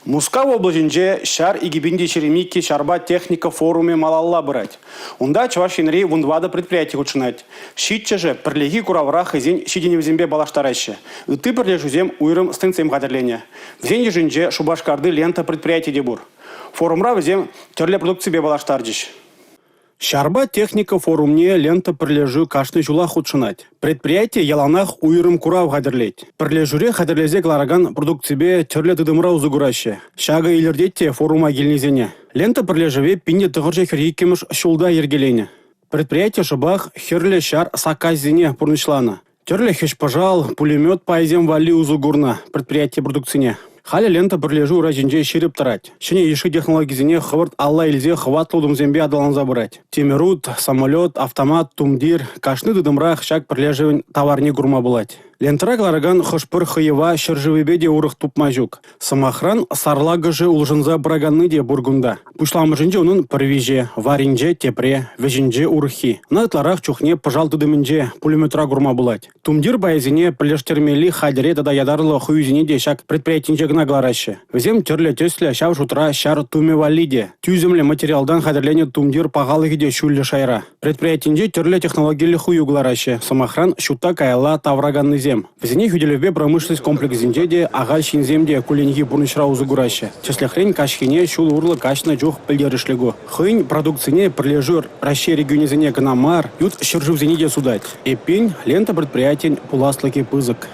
Мускав облаҫӗнче «Ҫар 2022» ҫарпа техника форумӗ малалла пырать. Унта Чӑваш Енри 14 предприяти хутшӑнать. Ҫиччӗшӗ пӗрлехи куравра хӑйсен ҫитӗнӗвӗсемпе паллаштараҫҫӗ. Ытти пӗрлешӳсем уйрӑм стендсем хатӗрленӗ. Вӗсен йышӗнче Шупашкарти «Лента» предприяти те пур. Форумра вӗсем тӗрлӗ продукципе паллаштарчӗҫ. Ҫарпа техника форумне «Лента» пӗрлешӳ кашни ҫулах хутшӑнать. Предприяти яланах уйрӑм курав хатӗрлет. Пӗрлешӳре хатӗрлесе кӑларакан продукципе тӗрлӗ тытӑмра усӑ кураҫҫӗ. Ҫакӑ илӗртет те форума килнисене. «Лента» пӗрлешӗве 1942-мӗш ҫулта йӗркеленӗ. Предприяти шӑпах Хӗрлӗ Ҫар саккасӗсене пурнӑҫланӑ. Тӗрлӗ хӗҫ-пӑшал, пулемет пайӗсем валли усӑ курнӑ предприяти продукцине. Халӗ «Лента» пӗрлешӳ ура ҫинче ҫирӗп тӑрать. Ҫӗнӗ йышши технологисене хӑвӑрт алла илсе хӑватлӑ утӑмсемпе аталанса пырать. Тимӗр ут, самолет, автомат, тумтир – кашни тытӑмрах ҫак пӗрлешӗвӗн таварне курма пулать. «Лентӑра» кӑларакан хӑш-пӗр хӑйӑва ҫӗршывӗпе те урӑх тупма ҫук. Сӑмахран, сарлакӑшӗ улшӑнса пыраканни те пур кунта. Пуҫламӑшӗнче унӑн пӗр виҫе, варринче – тепре, вӗҫӗнче – урӑххи. Ӑна ытларах чухне пӑшал тытӑмӗнче, пулеметра курма пулать. Тумтир пайӗсене пӗрлештермелли хатӗре тата ятарлӑ хӑюсене те ҫак предприятинче кӑна кӑлараҫҫӗ. Вӗсем тӗрлӗ тӗслӗ, ҫав шутра ҫар тумӗ валли те. Тӳсӗмлӗ материалтан хатӗрленӗ тумтир пахалӑхӗ те ҫӳллӗ шайра. Предприятинче тӗрлӗ технологиллӗ хӑю кӑлараҫҫӗ. Сӑмахран, ҫутта каялла тавӑраканнисем. Вӗсене хӳтӗлевпе промышленность комплексӗнче те, ахаль ҫынсем те кулленхи пурнӑҫра усӑ кураҫҫӗ. Тӗслӗхрен, каҫхине ҫул урлӑ каҫнӑ чух пӗлтерӗшлӗ ку. Хӑйӗн продукцине пӗрлешӳ Раҫҫей регионӗсене кӑна мар, ют ҫӗршывсене те сутать. Эппин, «Лента» предприятин пуласлӑхӗ пысӑк.